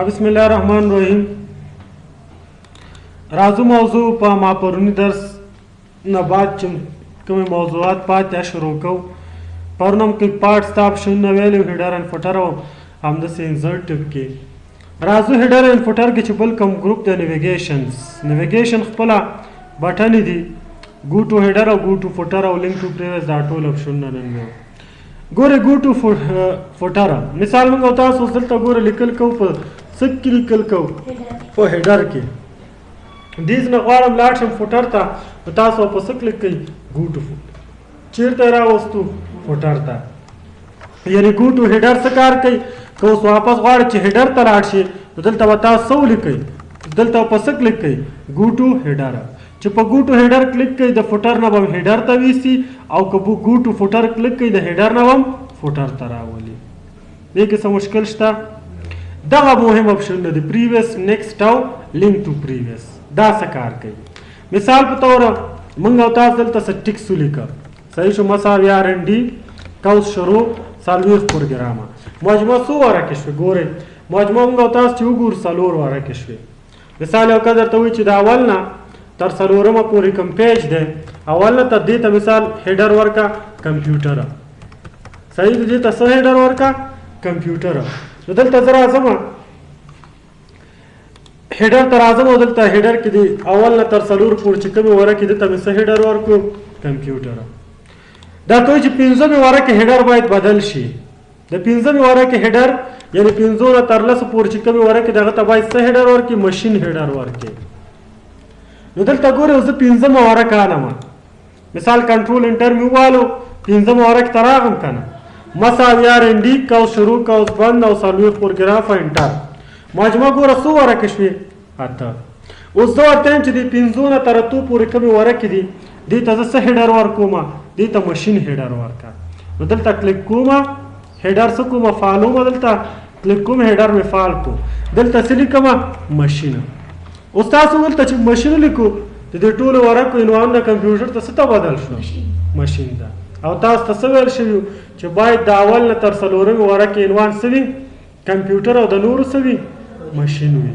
بسم الله الرحمن الرحیم. راځو موضوع په ما پرونی درس نه بعد چې کوم موضوعات پاتې شروع کو. پرونم کې پارټ ستا اپشن نه ویلو هډر ان فوټر او همداسې انسرټ ټیب کې راځو. هډر ان فوټر کې چې بل کوم ګروپ د نیویګیشنز، نیویګیشن خپل بټن دي، ګو ټو هډر او ګو ټو فوټر او لینک ټو پریویس، دا ټول اپشن نه نن ګوره. ګو ټو فوټر مثال موږ تاسو دلته ګوره لیکل کو، په څه کې لیکل کو؟ په هډر کې. دیز نه غواړم لاړ شم فوټر ته، نو تاسو په څه کلیک کوئ؟ ګو ټو فوټر. چیرته راوستو؟ فوټر ته. یعنی ګو ټو هډر څه کار کوي؟ که اوس واپس غواړئ چې هډر ته لاړ شئ، نو دلته به تاسو څه ولیکئ؟ دلته په څه کلیک کوئ؟ ګو ټو هډر. چې په ګو ټو هډر کلیک کوئ، د فوټر نه به هډر ته ویسي، او که په ګو ټو فوټر کلیک کوئ، د هډر نه به فوټر ته راولي. دې کې څه مشکل شته؟ دغه مهم اپشن دی، پریویس، نیکسټ او لینک ټو پریویس. دا څه کار کوي؟ مثال په تور موږ او تاسو دلته څه ټیکس ولیکه، صحیح شو؟ مساوي آر ان ډي قوس شروع 40 پروګرامه. مجموع څو ورکې شوې؟ ګورئ مجموع موږ او تاسو چې وګورو څلور ورکې شوې. مثال یو قدر ته وایي چې د اول نه تر څلورمه پورې کوم پیج دی، اول نه تر دې ته مثال هډر ورکه کمپیوټر، صحیح دی؟ دې ته څه هډر ورکه؟ کمپیوټر. نو دلته زه راځم هډر ته راځم، او دلته هډر کې دی اول نه تر څلور پورې چې کومې ورکې دې ته مې څه هډر ورکړو؟ کمپیوټر. دا ته چې پنځمې ورکې هډر باید بدل شي. د پنځمې ورکې هډر یعنی پنځو نه تر لسو پورې چې کومې ورکې دغه ته باید څه هډر ورکړي؟ ماشین هډر ورکړي. نو دلته ګورئ زه پنځمه ورکه انم، مثال کنټرول انټر مې ووالو، پنځمه ورکې ته راغم که نه، مساوي آر ان ډي قوس شروع قوس بند او 40 پروګراف انټر. مجموع ګوره څو ورکې شوې؟ اته. اوس زه ورته وایم چې د پنځو نه تر اتو پورې کومې ورکې دي، دې ته زه څه هډر ورکوم؟ دې ته ماشین هډر ورکړه. نو دلته کلیک کوم، هډر څه کوم؟ فعالوم. دلته کلیک کوم، هډر مې فعال کو. دلته څه لیکم؟ ماشین. اوس تاسو دلته چې ماشین لیکو، د دې ټولو ورقو عنوانونه کمپیوټر ته څه ته بدل شو؟ ماشین ده. او تاسو ته څه ویل شوي چې باید د اول نه تر څلورمې ورقې عنوان څه وي؟ کمپیوټر، او د نورو څه وي؟ ماشین وي.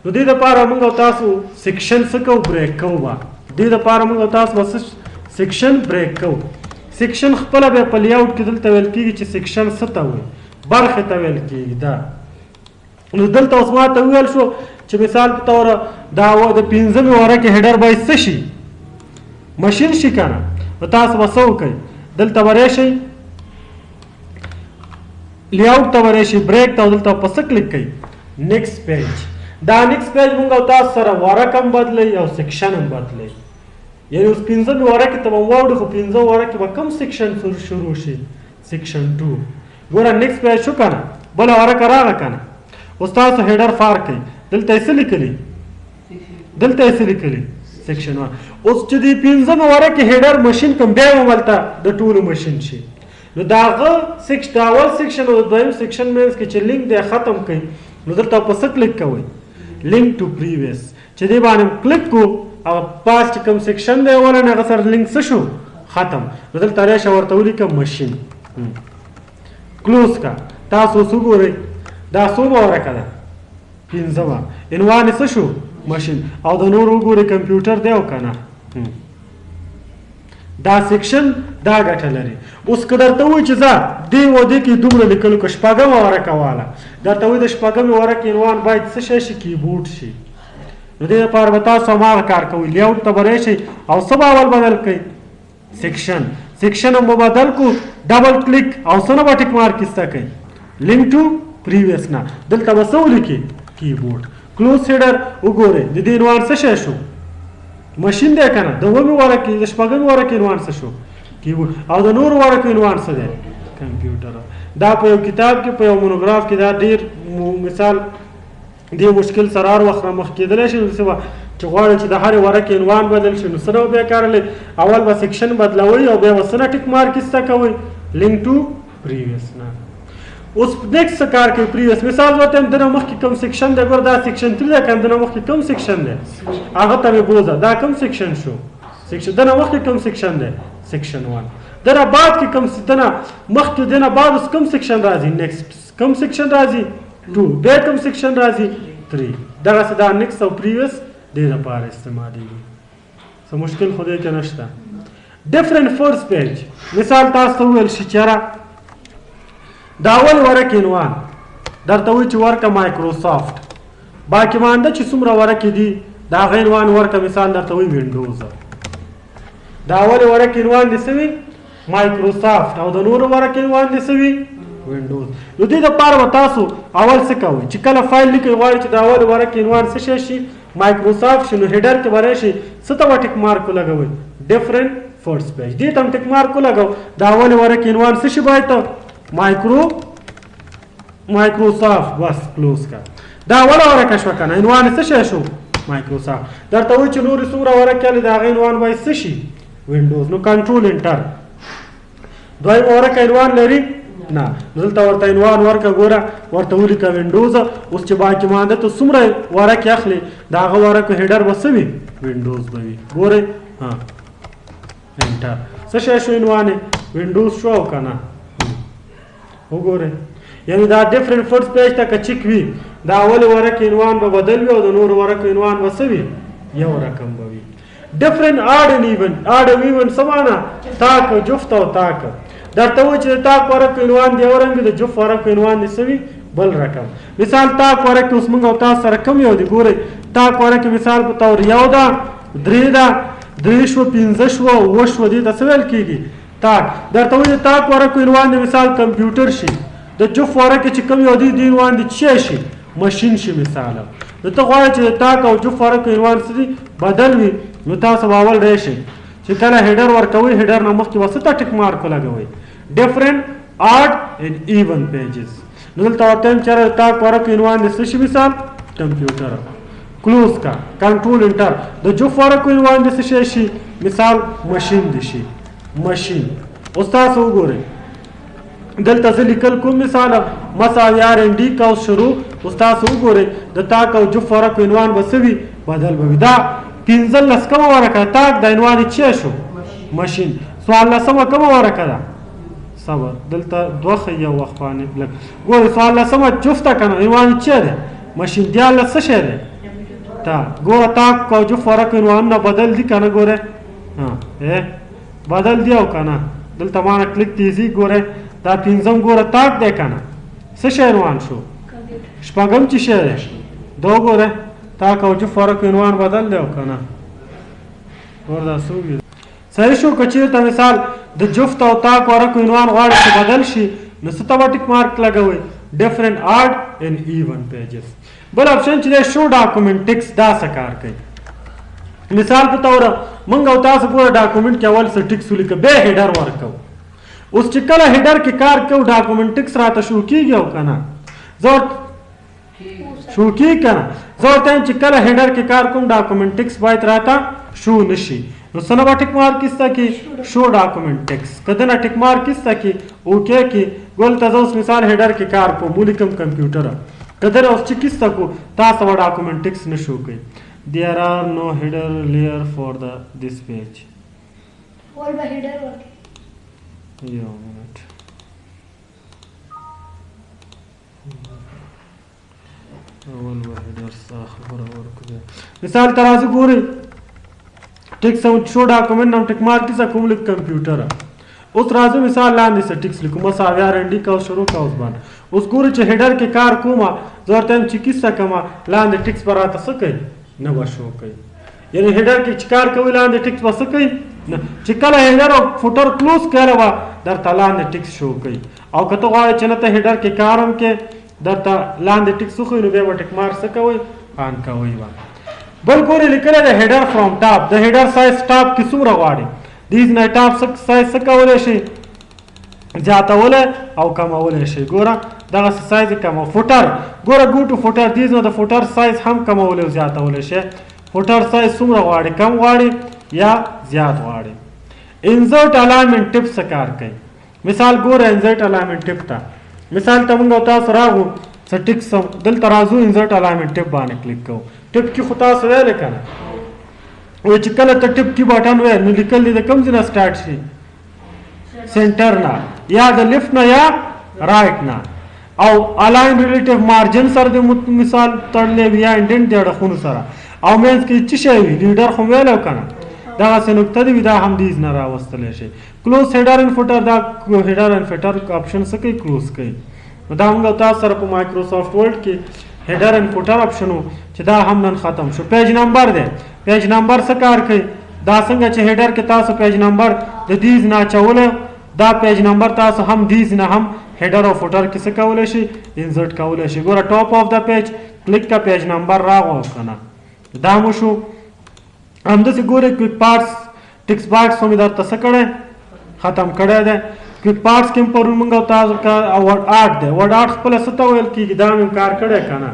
نو دې دپاره موږ او تاسو سیکشن څه کوو؟ بریک کوو به. دې دپاره موږ او تاسو به سیکشن بریک کوو. سیکشن خپله بیا په لیاوټ کې دلته ویل کېږي چې سیکشن څه ته وایي؟ برخې ته ویل کېږي دا. نو دلته اوس ما ته وویل شو چې مثال په طور دا د پنځمې ورقې هډر باید څه شي؟ ماشین شي که نه. نو تاسو به څه وکړئ؟ دلته به راشئ لیاوټ ته به راشئ، بریک ته، او دلته په څه کلیک کوئ؟ نیکسټ پیج. دا نیکسټ پیج موږ او تاسو سره ورق هم بدلوي او سیکشن هم بدلوي. یعنی اوس پنځمې ورقې ته به واوړو، خو پنځه ورقې به کوم سیکشن شروع شي؟ سیکشن 2. ګوره نیکسټ پیج شو که نه، بله ورقه راغله که نه. اوس تاسو هډر فار کوئ، دلته یې څه لیکلي؟ دلته یې څه لیکلي؟ سیکشن 1. اوس چې د پنځمې ورقې هډر ماشین کوم، بیا هم هلته د ټولو ماشین شي. نو د هغه سیکشن، د اول سیکشن او د دویم سیکشن منځ کې چې لینک دی ختم کړئ، نو دلته په څه کلیک کوئ؟ لینک ټو پریویس. چې دې باندې کلیک کو، هغه پاس چې کوم سیکشن دی اولنی هغه سره لینک څه شو؟ ختم. نو دلته راشه ورته ولیکه ماشین، کلوز کا. تاسو اوس وګورئ دا څومه ورقه ده؟ پنځمه. عنوان یې څه شو؟ ماشین. او د نورو وګورئ کمپیوټر دی او که نه. دا سیکشن دا ګټه لري. اوس که درته ووایي چې ځه دې و دې کې دومره لیکلو که شپږمه ورقه واله، درته وایي د شپږمې ورقې عنوان باید څه شی شي؟ کیبورډ شي. نو دې لپاره به تاسو هماغه کار کوئ، لیاوټ ته به راشئ او څه به اول بدل کړئ؟ سیکشن. سیکشن هم به بدل کړو، ډبل کلیک او څه نه به ټیک مارک ایسته کړئ؟ لینک ټو پریویس نه. دلته به څه ولیکئ؟ کیبورډ. کلوز هډر وګورئ د دې عنوان څه شی شو؟ ماشین دی که نه. د اوومې ورقې د شپږمې ورقې عنوان څه شو؟ کیبورډ. او د نورو ورقو عنوان څه دی؟ کمپیوټر. دا په یو کتاب کې په یو مونوګراف کې دا ډېر مثال دې مشکل سره هر وخت را مخ کېدلی شي. نو څه به چې غواړئ چې د هرې ورقې عنوان بدل شي، نو څه نه بیا کارلی؟ اول به سیکشن بدلوئ او بیا به څه نه ټیک مارک ایسته کوئ؟ لینک ټو پریویس نه. اوس نیکسټ څه کار کوي؟ پریویس. مثال ورته وایم دنه مخکې کوم سیکشن دی، ګوره دا سیکشن 3 دی که نه، دنه مخکې کوم سیکشن دی هغه ته مې بوځه. دا کوم سیکشن شو؟ سیکشن. دنه مخکې کوم سیکشن دی؟ سیکشن 1. دنه بعد کې کوم، دنه مخکې دنه بعد اوس کوم سیکشن راځي؟ نیکسټ. کوم سیکشن راځي؟ 2، بیا کوم section راځي؟ 3. دغسې دا next او previous دې لپاره استعمالېږي. څه مشکل خو دې کې نشته. Different first page، مثال تاسو ته وویل شي چېرې دا اول ورق عنوان درته وایي چې ورکه مایکروسافټ، باقي مانده چې څومره ورقې دي د هغه عنوان ورکه. مثال درته وایي وینډوز، دا اول ورق عنوان دې څه وي؟ مایکروسافټ، او د نورو ورق عنوان دې څه وي؟ وینډوز. نو دې دپاره به تاسو اول څه کوئ چې کله فایل لیکئ غواړئ چې د اول ورق عنوان څه شی شي؟ مایکروسافټ شي، نو header کې به راشي څه ته به tick mark ولګوئ؟ Different first page، دې ته هم tick mark ولګو. د اول ورق عنوان څه شي باید؟ مایکروسافټ، بس close کا. دا اوله ورقه شوه که نه؟ عنوان یې څه شی شو؟ مایکروسافټ. درته وایي چې نورې څومره ورقې دي د هغې عنوان باید څه شي؟ وینډوز. نو control enter. دویمه ورقه عنوان لري؟ نه، دلته ورته عنوان ورکه، ګوره ورته ولیکه وینډوز. اوس چې باقي مانده ته څومره ورقې اخلي د هغه ورقو header به څه وي؟ وینډوز به وي. ګورئ، ها enter. څه شی شو عنوان یې؟ وینډوز شو او که نه؟ وګورئ، یعنی دا different first page ته که چک وي دا اول ورق عنوان به بدل وي او د نورو ورقو عنوان به څه وي؟ یو رقم به وي. Different odd and even، odd او even څه معنا؟ تاک، جفت او تاک. درته وایي چې د تاک ورق عنوان دی یو رنګ، د جفت ورق عنوان دی څه وي؟ بل رقم. مثال تاک ورق اوس موږ او تاسو سره کوم یو دی؟ ګورئ تاک ورق مثال په طور یو ده، درې ده، درې شوه، پنځه شوه، اووه شوه، دې ته څه ویل کېږي؟ تاک. درته وایي د تاک ورق عنوان دی مثال کمپیوټر شي، د جفت ورق چې کوم یو دی دې عنوان دی څه شي؟ ماشین شي. مثال نو ته غواړې چې د تاک او جفت ورق عنوان څه دي؟ بدل وي. نو تاسو به اول راشئ چې کله header ورکوئ header نه مخکې به څه ته tick mark ولګوئ؟ Different odd and even pages. نو دلته ورته وایم چې د تاک ورق عنوان دې څه شي؟ مثال کمپیوټر. Close کا، control enter. د جفت ورق عنوان دې څه شی شي؟ مثال ماشین دې شي، ماشین. اوس تاسو وګورئ دلته زه لیکل کوم مثال مساوي R N D قوس شروع. اوس تاسو وګورئ د تاک او جفت ورق عنوان به څه وي؟ بدل به وي. دا پنځلس کومه ورقه؟ تاک د عنوان یې څه شو؟ ماشین. څوارلسمه کومه ورقه ده؟ صبر، دلته دوه ښه یو وخت باندې لږ ګورئ. څوارلسمه جفته که نه؟ عنوان یې څه دی؟ ماشین. دیارلس څه شی دی؟ تا ګوره تاک او جفت ورق عنوانونه بدل دي که نه؟ ګوره ها بدل دي او که نه؟ دلته ما نه کلیک تیزي. ګوره دا پنځم ګوره تاک دی که نه؟ څه شی عنوان شو؟ شپږم چې شی دی؟ دا وګوره تاک او جفت ورق عنوان بدل دی او که نه؟ ګوره دا څوک دی؟ صحیح شو. که چېرته مثال د جفت او تاک ورق عنوان غواړي چې بدل شي نو څه ته به tick mark لګوئ؟ Different odd and even pages. بل option چې دی show document text، دا څه کار کوي؟ مثال په طور موږ او تاسو ګوره document کې اول څه ټیکس ولیکه بیا header ورکوو. اوس چې کله header کې کار کوو document text راته شو کېږي او که نه؟ زه شو کېږي که نه؟ زه ورته وایم چې کله header کې کار کوم document text باید راته شو نه شي. نو څه نه به tick mark ایسته کې؟ Show document text. که دنه tick mark ایسته کې okay کې ګل ته زه اوس مثال header کې کار کوم ولیکم کمپیوټر، که دنه اوس چې کیسته کو تاسو به document text نه شو کوي. There are no header layer for the this page. اول به header ورکړي. یو منټ. اول به header خبره ورکړو. مثال ته راځي ګورئ ټیکس او show document نم tick mark کیسه کوم لیک کمپیوټر. اوس راځو مثال لاندې څه ټیکس لیکو مساوي R N D قوس شروع قوس بند. اوس ګورئ چې header کې کار کومه زه ورته وایم چې کیسه کومه لاندې ټیکس به راته څه کوي؟ نه به شو کوي. یعنی header کې چې کار کوي لاندې ټیکس به څه کوي؟ نه. چې کله header او footer close کړه به درته لاندې ټیکس شو کوي. او که ته غواړې چې نه ته header کې کار هم کې درته لاندې ټیکس وښیي نو بیا به tick mark څه کوئ؟ on کوئ به. بل ګورې لیکلی دی header from top. د header size top کې څومره غواړي؟ دې نه top size څه کولی شي؟ زیاتولی او کمولی شي. ګوره دغسې سایز یې کمو. Footer ګوره go to footer، دې نه د footer size هم کمولی او زیاتولی شي. Footer size څومره غواړي؟ کم غواړي یا زیات غواړي؟ Insert alignment tip څه کار کوي؟ مثال ګوره insert alignment tip ته مثال ته موږ او تاسو راغو څه ټیک سم دلته راځو insert alignment tip باندې کلیک کوو. Tab key خو تاسو ویلې که نه؟ وایي چې کله ته tab key button وایې نو لیکل دې د کوم ځای نه start شي؟ Center نه یا د left نه یا right نه. او align relative margin سره د مثال تړلی وي یا indent د اړخونو سره او منځ کې څه شی وي leader خو ویلی که نه دغسې نقطه دې وي دا هم دې نه راوستلی شي. close header and footer دا header and footer option څه کوي close کوي. نو دا موږ تاسو سره په Microsoft Word کې header and footer option و چې دا هم نن ختم شو. page number دی، page number څه کار کوي؟ دا څنګه چې header کې تاسو page number د these نه اچولی دا page number تاسو هم these نه هم header او footer کې څه کولی شي insert کولی شي. ګوره top of the page click کا page number راغو که نه دا مو شو. همداسې ګورئ quick parts text box خو مې درته څه کړی ختم کړی دی. quick parts کې هم پرون موږ او تاسو word art دی، word art خپله څه ته ویل کېږي دا مې کار کړی که نه،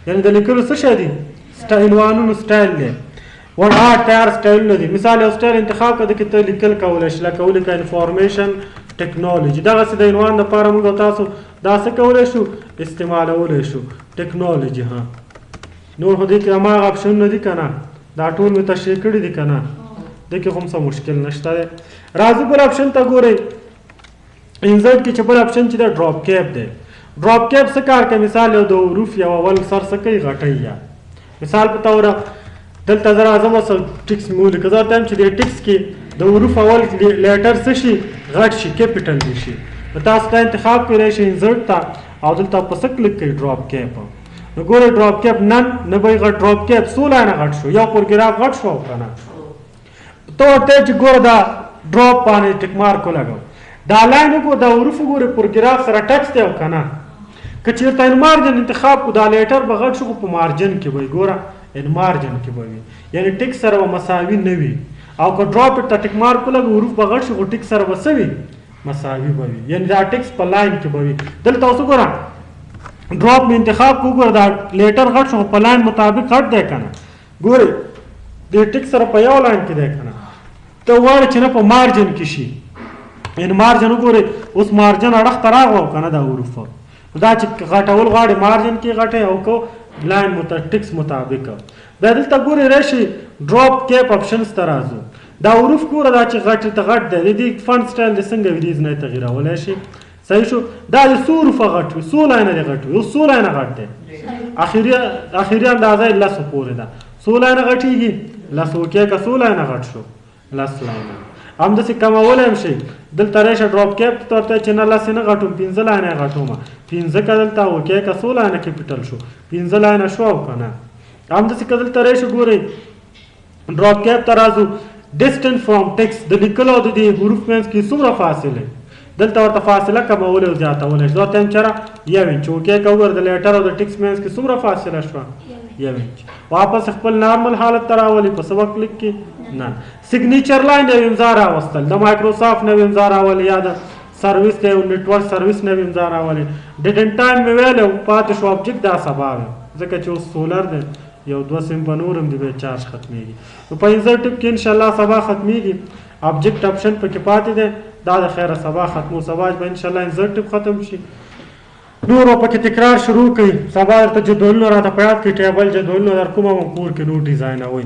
یعنې د لیکلو څه شی دي عنوانونو سټایل دی. word art تیار سټایلونه دي. مثال یو سټایل انتخاب کړه کې ته لیکل کولی شې لکه ولیکه information technology، دغسې د عنوان دپاره موږ او تاسو دا څه کولی شو استعمالولی شو ټکنالوجي. ها نور خو دې کې هماغه اپشنونه دي که نه دا ټول مې تشریح کړي دي که نه، دې کې خو هم څه مشکل نشته دی. راځو بل option ته ګورئ insert کې چې بل option چې دی drop cap دی. drop cap څه کار کوي؟ مثال یو د حروف یو اول سر څه کوي غټوي. یا مثال په طور دلته زه راځم اوس ټیکس مې ولیکه، زه ورته وایم چې دې ټیکس کې د حروف اول letter څه شي غټ شي capital دې شي. نو تاسو دا انتخاب کولی شئ insert ته او دلته په څه کلیک کوئ drop cap. نو ګورئ drop cap نن نه به یې غټ drop cap څو لاینه غټ شو یو پروګراف غټ شو او که نه؟ ته ورته چې ګوره دا drop باندې tick mark ولګوه دا line وګوره دا حروف وګوره پروګراف سره touch دی او که نه؟ که چېرته in margin انتخاب کړو دا letter به غټ شو خو په margin کې به وي، ګوره in margin کې به وي یعنې ټیک سره به مساوي نه وي. او که drop ته tick mark ولګوو حروف به غټ شي خو ټیک سره به څه وي مساوي به وي، یعنې دا ټیکس په line کې به وي. دلته اوس وګوره drop مې انتخاب کړو وګوره دا letter غټ شو خو په line مطابق غټ دی که نه؟ ګورئ دې ټیک سره په یو line کې دی که نه؟ ته غواړې چې نه په margin کې شي، یعنې margin وګورئ اوس margin اړخ ته راغله او که نه دا حروف دا چې غټول غواړي margin کې غټی او که line text مطابق. بیا دلته ګورئ راشي drop cap options ته راځو. دا حروف ګوره دا چې غټ ته غټ دی د دې font style دې څنګه وي دې نه تغیرولای شي. صحیح شو. دا د څو حروفه غټ وي څو لاینه دې غټ وي اوس څو لاینه غټ دی اخري اندازه یې لسو پورې ده. څو لاینه غټېږي لس okay که څو لاینه غټ شو لس لاینه. همداسې کمولی هم شئ. دلته راشه drop cap ته ورته چې نه لس یې نه غټوم پنځه لاینه یې غټوم پنځه که دلته okay که څو لاینه capital شو پنځه لاینه شو او که نه. همداسې که دلته راشه ګورئ drop cap ته راځو distance from text د لیکلو او د دې حروف منځ کې څومره فاصله دلته ورته فاصله کمولی او زیاتولی شي. ورته وایم چېرې یو انچ okay که وګوره د letter او د ټیکس منځ کې څومره فاصله شوه یو انچ. واپس خپل normal حالت ته راولي په څه وخت کلیک کې نه. signature line یو امضا راوستل د مایکروسافټ نوې امضا راولي یا د سرویس دی network service نوې امضا راولي. date and time مې ویلی و پاتې شو object دا سبا وي ځکه چې اوس سولر دی یو دوه سیم به نور هم دی بیا چارج ختمېږي. نو په insert tab کې انشاءالله سبا ختمېږي. object option پکې پاتې دی دا د خیره سبا ختمو، سبا به انشاءالله insert tab ختم شي. نور به پکې تکرار شروع کړئ. سبا درته جدولونه راته په یاد کړئ، table جدولونه در کوم او کور کې نور ډیزاینوئ.